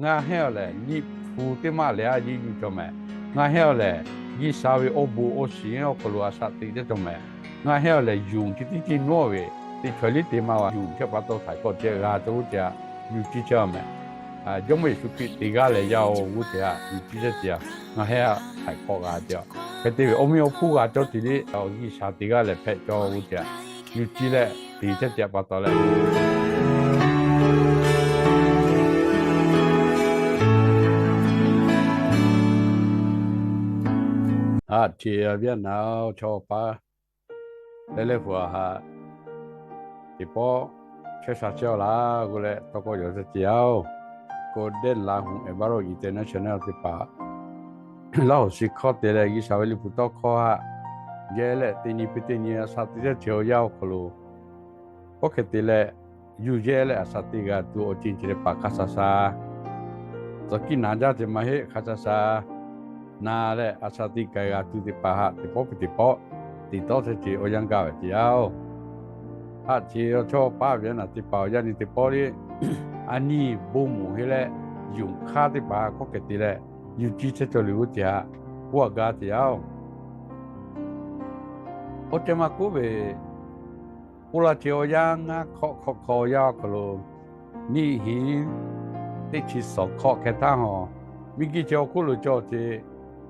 Ngaˬ hehˉ awˬ lehˬ, Liꞈ hpu teˇ maˇ lehˬ a yeˇ yuˬ cawˬ mehˍ. Ngaˬ hehˉ awˬ lehˬ, G'uiˬsha ve awˬ bon awˬ shiˍ awˬ hk'aw lo a shaꞈ teꞈ jaˇ cawˬ mehˍ. Ngaˬ hehˉ awˬ lehˬ, yonˍ chi teˇ ceuˬ nawˉ ve teˇ chaweh liˇ te maˇ g'a. Yonˍ chehˇ pa taw htaiˍ hkawˇ chehˇ g'a cawˬ g'uˇ ce a yuˬ ciˇ chehˇ mehˍ. Jawˇmawˇ Yeˍsuˆ Hkriꞈ te g'aˇ lehˬ yaˇ oˬ g'uˇ ce a yuˬ ciˇ chehˇ ce a, ngaˬ hehˉ htaiˍ hkawˇ g'a ce a. Hk'e te ve awˬ meh awˬ hponˇ g'a cawˬ ce liˇ, G'uiˬsha te g'aˇ lehˬ hpehꞈ cawˬ g'uˇ ce a, yuˬ ciˇ leh te chehˇ ce pa taw leh A ce a viˉ naˍ chaw paˉ leh leh pu a haꞈ teˇ pawˆ chehˇ sha chehˇ aw laˇ g'uˇ leh tawˇ kawˆ yawˬ ce a oˬ. Golden Lahu Ekballo International teˇ hpaˍ Laˇ hoꞈ shiˍ hkawˇ te leh G'uiˬsha ve Liꞈ hpu tawˇ hkawˇ haꞈ yehˇ leh teˇ nyi hpeh teˇ nyi a shaꞈ teꞈ chehˇ chehˇ awˬ yanˇ awˬ hk'aw lo, kawˆ hk'e te leh yuˬ yehˇ leh a shaꞈ teꞈ g'a tuˬ awˬ ceuˬ chi teˇ hpaˍ hk'a sha sha, tcuh kiˇ naˍ jaˇ ce maˇ heˆ, hk'a sha sha na leh a shaꞈ teꞈ k'ai g'a tuˬ teˇ hpaˍ haꞈ teˇ pawˆ peuˬ teˇ pawˆ teꞈ tawˆ chehˇ ce awˬ yanˇ gaˇ ve ce a oˬ. Haꞈ ce awˬ chawˇ paˉ ve a naˍ teˇ hpaˍ awˬ yanˇ nyi teˇ pawˆ le, a nyi bon moˍ heˆ leh yonˍ hk'aˇ teˇ hpaˍ htaꞈ hkawˇ hk'e te leh yuˬ ciˇ chehˇ cawˬ le g'uˇ ce haꞈ k'oˆ a gaˇ ce a oˬ. Awˬ ceh maˇ k'oˆ ve, oˇ laˇ ce awˬ yanˇ ngaˇ hk'awꞈ hk'awꞈ hk'awꞈ awˬ yanˇ awˬ hk'aw lo, niˆ hinˉ teˇ chi suhˍ hk'awꞈ hkeh htaˇ hawˬ, miˬguiˬ ce awˬ hk'oˆ lo cawˬ ce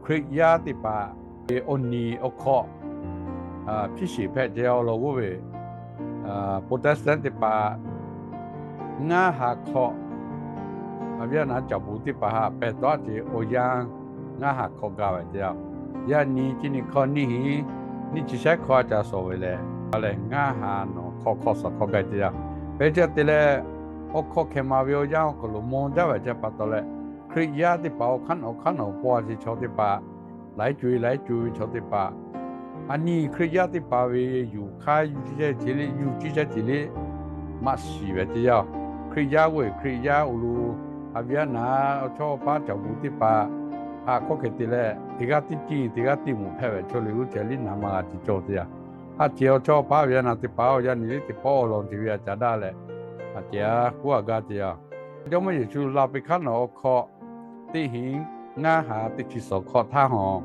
Hkriꞈ yaˇ teˇ hpaˍ ve awˬ nyi awˬ hk'awꞈ hpiˇ shiˍ hpehꞈ ce a law g'oˇ ve, Protestant teˇ hpaˍ ngaˇ ha hk'awꞈ, a viˉ a naˍ caˍ puˍ teˇ hpaˍ haꞈ pehˬ tawˆ ce awˬ yanˇ ngaˇ ha hk'awꞈ gaˇ ve ce a. Yaꞈ nyi chi nyi hk'awꞈ niˆ hinˉ niˆ chi shehˉ hk'awꞈ a ca shawˍ ve lehˬ, a lehˬ ngaˇ ha nawˬ hk'awꞈ hk'awꞈ suhˍ hk'awꞈ gaˇ ce a. Hk'e ce te leh, awˬ hk'awꞈ hkeh ma ve awˬ yanˇ awˬ hk'aw lo mawˬ jaˇ ve ce pa taw leh, Hkriꞈ yaˇ teˇ hpaˍ awˬ hk'aˇ nawˬ awˬ hk'aˇ nawˬ paw a ce chaw teˇ hpaˍ, laiˉ co e laiˉ co ve chaw teˇ hpaˍ, a nyi Hkriꞈ yaˇ teˇ hpaˍ ve yuˬ hk'aˇ yuˬ ciˇ chehˇ ce liˇ, yuˬ ciˇ chehˇ ce liˇ maˇ shiˍ ve ce yaˇ. Hkriꞈ yaˇ g'oˇ e Hkriꞈ yaˇ oˬ lo, a viˉ a naˍ awˬ chawˇ paˉ caˍ puˍ teˇ hpaˍ haꞈ hkawˇ hk'e te leh teˇ g'aˇ teˇ ciˇ teˇ g'aˇ teˇ moˍ hpehꞈ ve chaw le g'uˇ ce liˇ naˍ maˇ g'a ce cawˬ ce yaˇ. Haꞈ ce awˬ chawˇ paˉ ve a naˍ teˇ hpaˍ awˬ yanˇ nyi liˇ teˇ pawˆ awˬ lawn ce ve a ca daˇ leh, haꞈ ce a k'oˆ a gaˇ ce yaˇ. Jawˇmawˇ Yeˍsuˆ la peˬ hk'aˇ nawˬ awˬ hk'awꞈ teˇ hinˉ ngaˇ ha teˇ chi suhˍ hk'awꞈ htaˇ hawˬ,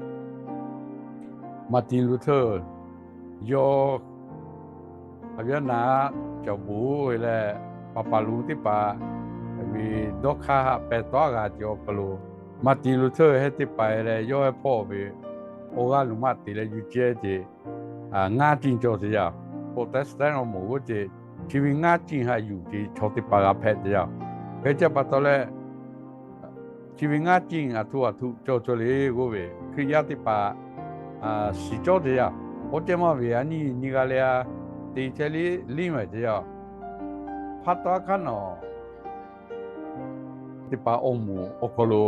Martin Luther yawˇ a viˉ a naˍ caˍ buˍ leh paˍ paˍ lo teˇ hpaˍ ve dawˇ hk'aˇ haꞈ pehˬ tawˆ g'a ce awˬ hk'aw lo, Martin Luther heh teˇ hpaˍ leh yawˇ heh hpawˇ ve awˬ g'aˇ lo maˇ te leh yuˬ ciˇ ce ngaˇ ciˇ cawˬ ce yaˇ. Protestant awˬ moˍ g'uˇ ce chi ve ngaˇ ciˇ haꞈ yuˬ ce chaw teˇ hpaˍ g'a hpehꞈ ce yaˇ. Hk'e ce pa taw leh, chi ve ngaˇ ciˇ aˬ htoꞈ aˬ htoꞈ cawˬ cawˬ le g'oˇ ve Hkriꞈ yaˇ teˇ hpaˍ shiˍ cawˇ ce yaˇ. Awˬ ceh maˇ ve a nyi nyi g'a leh a te chehˇ liˇ liˇ maˬ ce yaˇ. Hpaˇ taw aˉ hk'aˇ nawˬ teˇ hpaˍ awˬ moˍ awˬ hk'aw lo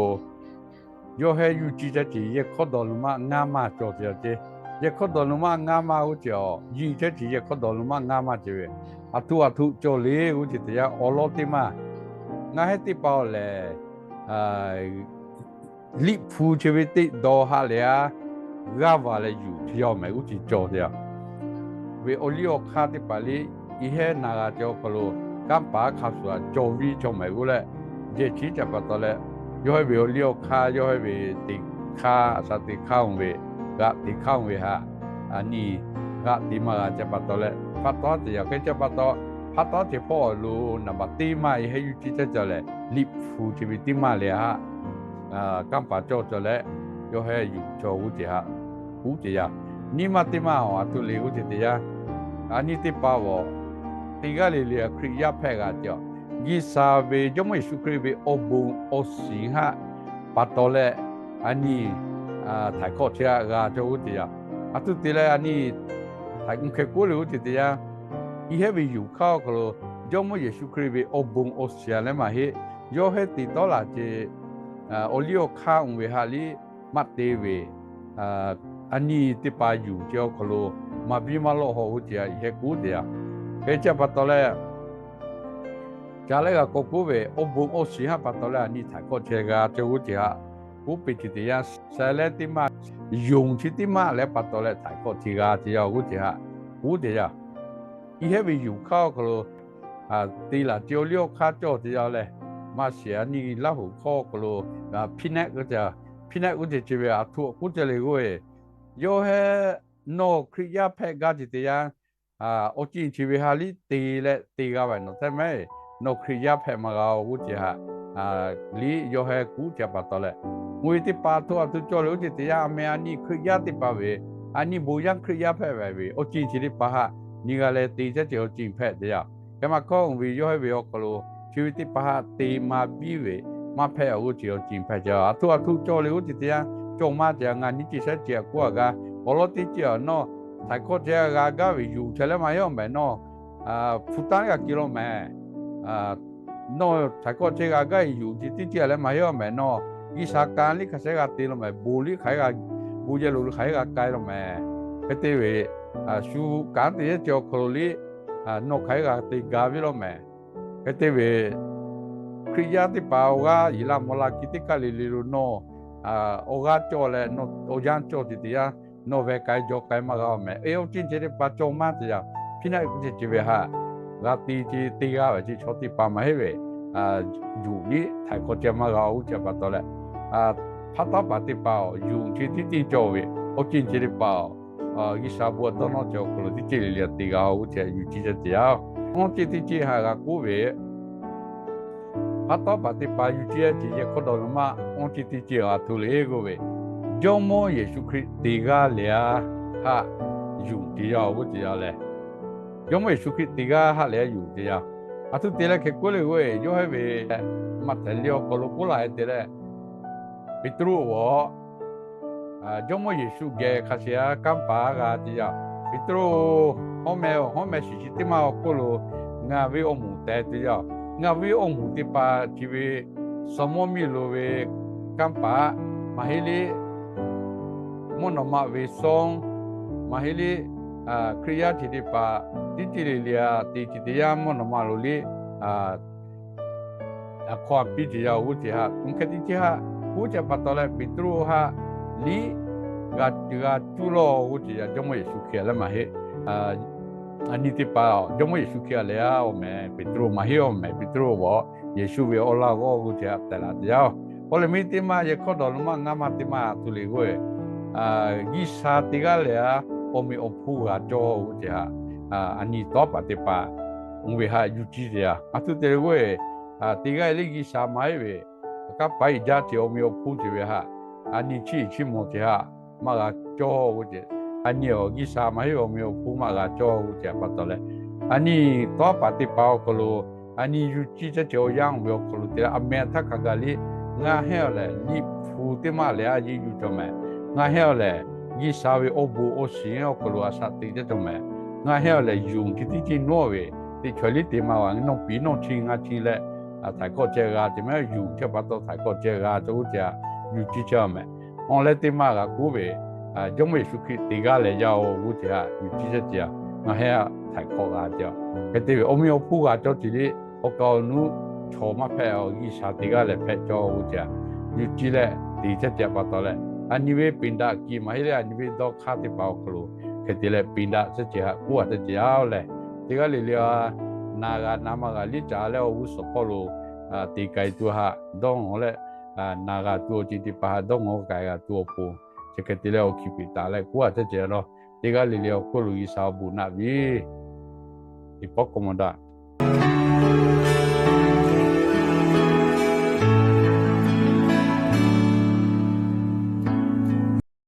yawˇ heh yuˬ ciˇ caˇ ce yehˬ hkawˇ dawˬ lo maˇ ngaˇ maˇ cawˬ ce yaˇ ce. Yehˬ hkawˇ dawˬ lo maˇ ngaˇ maˇ g'uˇ ce a, yiˇ chehˇ ce yehˬ hkawˇ dawˬ lo maˇ ngaˇ maˇ ce ve, aˬ htoꞈ aˬ htoꞈ cawˬ le g'uˇ ce teˇ yanˇ awˬ lawn teˇ maˇ ngaˬ heh teˇ hpaˍ awˬ lehˬ, Liꞈ hpu chi ve teˇ dawˇ haꞈ leh a g'aˇ va leh yuˬ ce yaˇ mehˍ g'uˇ ce cawˬ ce yaˇ. Ve awˬ liˇ awˬ hk'aˇ teˇ hpaˍ liˇ i heh na g'a ce awˬ hk'aw lo kanˉ paˍ hk'a shuˍ a cawˬ viˇ cawˬ mehˍ g'uˇ leh, jehˬ chi ca pa taw leh, yawˇ heh ve awˬ liˇ awˬ hk'aˇ yawˇ heh ve teꞈ hk'aˇ a shaꞈ teꞈ hk'aˇ oˬ ve, g'aꞈ teꞈ hk'aˇ oˬ ve haꞈ a nyi g'aꞈ teꞈ maˇ g'a ce pa taw leh, hpaˇ taw te yaˇ hk'e ce pa taw, hpaˇ taw te hpawˇ awˬ lo naˍ baˬ teˇ maˇ i heh yuˬ ciˇ caˇ cawˬ leh, Liꞈ hpu chi ve teˇ maˇ leh haꞈ kanˉ paˍ cawˬ cawˬ leh, yawˇ heh yuˬ cawˬ g'uˇ ce haꞈ g'uˇ ce yaˇ. Nyi ma teˇ maˇ awˬ aˬ htoꞈ le g'uˇ ce teˇ yanˇ, a nyi teˇ hpaˍ awˬ teˇ g'aˇ le le a Hkriꞈ yaˇ hpehꞈ g'a ce a. G'uiˬsha ve Jawˇmawˇ Yeˍsuˆ Hkriꞈ ve awˬ bon awˬ shiˍ haꞈ pa taw leh, a nyi htaiˍ hkawˇ chehˇ haꞈ g'a cawˬ g'uˇ ce yaˇ. Aˬ htoꞈ te leh a nyi htaiˍ hk'e k'oˆ le g'uˇ ce teˇ yanˇ, i heh ve yuˬ hk'aˇ awˬ hk'aw lo Jawˇmawˇ Yeˍsuˆ Hkriꞈ ve awˬ bon awˬ shiˍ a leh maˇ heˆ, yawˇ heh teꞈ tawˆ la ce awˬ liˇ awˬ hk'aˇ oˬ ve haꞈ liˇ maˇ te ve, a nyi teˇ hpaˍ yuˬ ce awˬ hk'aw lo maˇ biˇ maˇ lawˆ haw g'uˇ ce a i heh k'oˆ te yaˇ. Hk'e ce pa taw leh, ca leh g'a k'awꞈ k'oˆ ve awˬ bon awˬ shiˍ haꞈ pa taw leh a nyi htaiˍ hkawˇ chehˇ g'a cawˬ g'uˇ ce haꞈ k'oˆ piˇ ce teˇ yanˇ, sha leh teˇ maˇ yonˍ chi teˇ maˇ leh pa taw leh htaiˍ hkawˇ chehˇ g'a ce yaˇ g'uˇ ce haꞈ k'oˆ te yaˇ. I heh ve yuˬ hk'aˇ awˬ hk'aw lo te laˬ ce awˬ liˇ awˬ hk'aˇ cawˬ ce yaˇ leh, maˇ shiˍ a nyi Laˇ huˍ hkawˇ awˬ hk'aw lo, Hpiˇnehˆ, Hpiˇnehˆ g'uˇ ceuˬ chi ve aˬ htoꞈ k'oˆ ceh le k'oˆ ve, yawˇ hehˉ nawˬ Hkriꞈ yaˇ hpehꞈ gaˇ ce teˇ yanˇ, awˬ ceuˬ chi ve ha liˇ te leh te g'a ve nawˬ htaˇ mehˉ, nawˬ Hkriꞈ yaˇ hpehꞈ maˇ g'a-oˬ g'uˇ ceuˬ haꞈ liˇ yawˇ hehˉ k'oˆ ce pa taw leh, mvuhˇ yeˬ teˇ hpaˍ htoꞈ aˬ htoꞈ cawˬ le g'uˇ ceuˬ teˇ yanˇ, a meh a nyi Hkriꞈ yaˇ teˇ hpaˍ ve, a nyi bon yaˇ Hkriꞈ yaˇ hpehꞈ ve awˬ ceuˬ chi teˇ hpaˍ haꞈ nyi g'a leh te caˇ ce awˬ ceuˬ hpehꞈ te yaˇ. Hk'e maˇ hkawˇ ve yawˇ hehˉ ve awˬ hk'aw lo chi ve teˇ hpaˍ haꞈ te maˇ biˇ ve maˇ hpehꞈ awˬ g'uˇ ceuˬ awˬ ceuˬ hpehꞈ ce. Aˬ htoꞈ aˬ htoꞈ cawˬ le g'uˇ ceuˬ teˇ yanˇ cawˬ maˇ ce, ngaˬ nyi ce shehˉ ce aꞈ k'oˆ a g'a, awˬ lawn teˇ ceuˬ aꞈ nawˬ htaiˍ hkawˇ ceh g'a gaˇ ve yuˬ chehˇ leh maˇ heˆ awˬ mehˍ nawˬ hpu tanˇ g'a ke law mehˍ. Nawˬ htaiˍ hkawˇ ceh g'a gaˇ ve yuˬ ce teˇ ceuˬ leh maˇ heˆ awˬ mehˍ nawˬ G'uiˬsha kanˉ liˇ hk'a shehˉ g'a te law mehˍ, bon liˇ hk'a g'a, bon yehˬ lo hk'a g'a k'ai law mehˍ. Hk'e te ve shu kanˉ te yehˇ ce awˬ hk'aw lo liˇ nawˬ hk'a g'a te gaˇ ve law mehˍ. Hk'e te ve Hkriꞈ yaˇ teˇ hpaˍ awˬ g'aˇ yiˍ la mawˬ la ki teˇ kaˆ le le lo nawˬ awˬ g'aˇ cawˬ leh awˬ yanˇ cawˬ ce teˇ yanˇ nawˬ ve k'ai jaw k'ai maˇ g'a awˬ mehˍ. Eˬ, awˬ ceuˬ chi teˇ hpaˍ cawˬ maˇ ce yaˇ. Hpiˇnehˆ g'uˇ ceuˬ chi ve haꞈ g'a te ce te g'a ve ce chaw teˇ hpaˍ maˇ heˆ ve, yuˬ liˇ htaiˍ hkawˇ ceh maˇ g'a-oˬ g'uˇ ceuˬ pa taw leh, hpaˇ tawˉ paˍ teˇ hpaˍ-oˬ, yuˬ ce teˇ ceuˬ cawˬ ve awˬ ceuˬ chi teˇ hpaˍ-oˬ, G'uiˬsha bon dawˇ nawˇ ce awˬ hk'aw lo teˇ ceuˬ le le te g'a-oˬ g'uˇ ceuˬ yuˬ ce ce ce yaˇ. Awˬ ceuˬ teˇ ceuˬ haꞈ g'a k'oˆ ve, hpaˇ tawˉ paˍ teˇ hpaˍ yuˬ ce a ce yehˬ hkawˇ dawˬ ve maˇ, awˬ ceuˬ teˇ ceuˬ aˬ htoꞈ le k'oˆ ve, Jawˇmawˇ Yeˍsuˆ Hkriꞈ te g'aˇ lehˬ a haꞈ yuˬ ce yaˇ-oˬ g'uˇ ceuˬ yaˇ leh, Jawˇmawˇ Yeˍsuˆ Hkriꞈ te g'aˇ haꞈ lehˬ a yuˬ ce yaˇ. Aˬ htoꞈ te leh hk'e k'oˆ le k'oˆ ve, yawˇ hehˉ ve Maꞈhtehˍ liꞈ awˬ hk'aw lo k'oˆ laˬ e te leh, Peˍtruˆ-oˬ, Jawˇmawˇ Yeˍsuˆ geh hk'a shehˍ a kanˇ paˍ g'a ce yaˇ. Peˍtruˆ-oˬ, hawˉ meh-oˬ, hawˉ meh shiˍ shiˍ teˇ maˇ awˬ hk'oˆ lo ngaˬ ve awˬ moˍ teh ce yaˇ. Ngaˬ ve awˬ moˍ teˇ hpaˍ chi ve Sawˍmawˇ miˬ lo ve kanˇ paˍ maˇ heˆ le, mvuhˇ naw ma ve sawˉ maˇ heˆ le, Hkriꞈ yaˇ chi teˇ hpaˍ teˇ ceuˬ le le a te ce teˇ yanˇ mvuhˇ naw ma lo liˇ a hk'aw a piˇ ce yaˇ-oˬ g'uˇ ceuˬ haꞈ, uˬ hk'e teˇ ceuˬ haꞈ k'oˆ ce pa taw leh Peˍtruˆ haꞈ liˇ g'a g'a cuˇ lawˇ g'uˇ ceuˬ yaˇ. Jawˇmawˇ Yeˍsuˆ Hkriꞈ leh maˇ heˆ. Aˬ nyi teˇ hpaˍ Jawˇmawˇ Yeˍsuˆ Hkriꞈ lehˬ a awˬ mehˍ, Peˍtruˆ maˇ heˆ awˬ mehˍ. Peˍtruˆ-oˬ, Yeˍsuˆ ve awˬ laˇ g'awˇ g'uˇ ceuˬ haꞈ tehꞈ laˬ ce yaˇ-oˬ. Awˬ lehˬ miˇ teˇ maˇ yehˬ hkawˇ dawˬ lo maˇ ngaˇ maˇ teˇ maˇ aˬ htoꞈ le k'oˆ ve, G'uiˬsha te g'aˇ lehˬ a awˬ meꞈ awˬ hpu g'a cawˇ g'uˇ ceuˬ haꞈ, aˬ nyi tawˉ paˍ teˇ hpaˍ uˬ ve haꞈ yuˬ ce ce yaˇ. Aˬ htoꞈ te le k'oˆ ve, te g'aˇ e le G'uiˬsha maˇ heˆ ve, kanˇ paˍ iˉ jaˇ ce awˬ meꞈ awˬ hpu ce ve haꞈ, aˬ nyi chiˇ iˍ chiˇ mawˬ ce haꞈ maˇ g'a cawˇ g'uˇ ceuˬ. Aˬ nyi-oˬ, G'uiˬsha maˇ heˆ ve awˬ meꞈ awˬ hpu maˇ g'a cawˇ g'uˇ ceuˬ pa taw leh, aˬ nyi tawˉ paˍ teˇ hpaˍ awˬ hk'aw lo aˬ nyi yuˬ ce ce ce awˬ yanˇ oˬ ve awˬ hk'aw lo te leh aˬ meh htaˇ hk'a gaˬ liˇ, ngaˬ hehˉ awˬ lehˬ liꞈ hpu teˇ maˇ lehˬ a yeˇ yuˬ cawˬ mehˍ. Ngaˬ hehˉ awˬ lehˬ G'uiˬsha ve awˬ bon awˬ shiˍ awˬ hk'aw lo a shaꞈ te caˇ cawˬ mehˍ. Ngaˬ hehˉ awˬ lehˬ yonˍ ce teˇ ceuˬ nawˇ ve teˇ chaweh liˇ te maˇ g'a, nawˬ piˍ nawˇ chi ngaˇ chi leh htaiˍ hkawˇ ceh g'a ce mehˍ. Yonˍ ce pa taw htaiˍ hkawˇ ceh g'a cawˇ g'uˇ ceuˬ haꞈ yuˬ ce ce mehˍ. Awˬ leh teˇ maˇ g'a k'oˆ ve, Jawˇmawˇ Yeˍsuˆ Hkriꞈ te g'aˇ lehˬ yaˇ-oˬ g'uˇ ceuˬ haꞈ yuˬ ce ce ce yaˇ. Ngaˬ hehˉ htaiˍ hkawˇ g'a ce. Hk'e te ve awˬ meꞈ awˬ hpu g'a cawˇ ce liˇ awˬ kaˍ awˬ nuˇ chaw maˇ hpehꞈ-oˬ, G'uiˬsha te g'aˇ lehˬ hpehꞈ cawˇ g'uˇ ceuˬ haꞈ yuˬ ce leh te caˇ ce pa taw leh, aˬ nyi ve peˍ daꞈ kiˬ maˇ heˆ leh aˬ nyi ve dawˇ hk'aˇ teˇ hpaˍ awˬ hk'aw lo hk'e te leh peˍ daꞈ caˇ ce haꞈ k'oˆ a caˇ ce yaˇ-oˬ lehˬ, teˇ g'aˇ le le a naˬ g'a naˬ maˇ g'a liˇ caˍ leh awˬ g'uˇ suhˍ hpawˇ lo te k'ai tuˬ haꞈ dawˇ ngawˬ leh, naˬ g'a tuˬ awˬ ceuˬ teˇ hpaˍ haꞈ dawˇ ngawˬ k'ai g'a tuˬ awˬ pon, chi hk'e te leh awˬ hkiˬ peˍ taˍ leh k'oˆ a caˇ ce yaˇ lawˬ. Teˇ g'aˇ le le awˬ hk'oˆ lo G'uiˬsha awˬ bon naˆ ve teˇ pawˆ k'awꞈ maw daꞈ